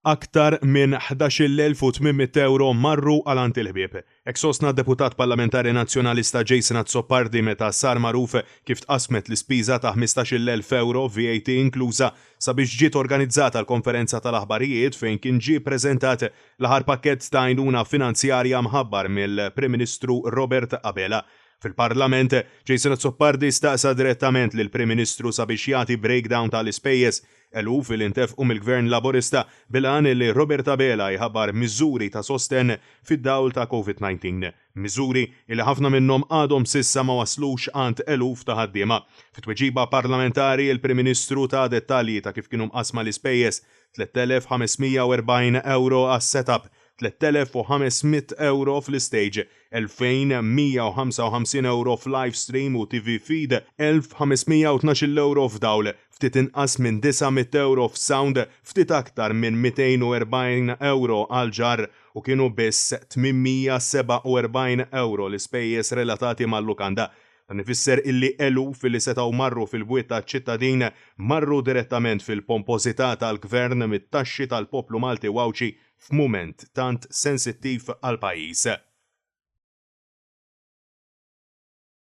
Aktar minn 11,800 ewro marru għal għand il-ħbieb. Hekk sostna d-Deputat Parlamentari Nazzjonalista Jason Azzopardi meta sar magħruf kif tqassmet l-ispiża ta' 15,000 ewro, VAT inkluża, sabiex ġiet organizzata l-konferenza tal-aħbarijiet fejn kien ġie ppreżentat l-aħħar pakkett ta' għajnuna finanzjarja mħabbar mill-Prim Ministru Robert Abela. Fil-Parlament, Jason Azzopardi staqsa direttament lill-Prim Ministru sabiex jagħti breakdown tal-ispejjeż Eluf li ntefqu mill-Gvern Laburista bil-għan li Robert Abela jħabbar miżuri ta' sostenn fid-dawl ta' Covid 19. Miżuri li ħafna minnhom għadhom s'issa ma waslux għand eluf ta' ħaddiema. Fi tweġiba parlamentari il-Prim Ministru ta dettalji ta' kif kienu mqassma l-ispejjeż, 3,540 ewro għas-set-up, 3,500 ewro fl-istage, 2,155 ewro f'live stream u TV feed, 1,512 ewro f'dawl, ftit inqas minn 900 ewro f'sound, ftit aktar minn 240 ewro għall-ġarr u kienu biss 847 ewro l-ispejjeż relatati mal-lukanda. Dan ifisser illi eluf illi setgħu marru fil-bwiet taċ-ċittadin marru direttament fil-pompożità tal-Gvern mit-taxxi tal-poplu Malti u Għawdxi f'mument tant sensittiv għall-pajjiż.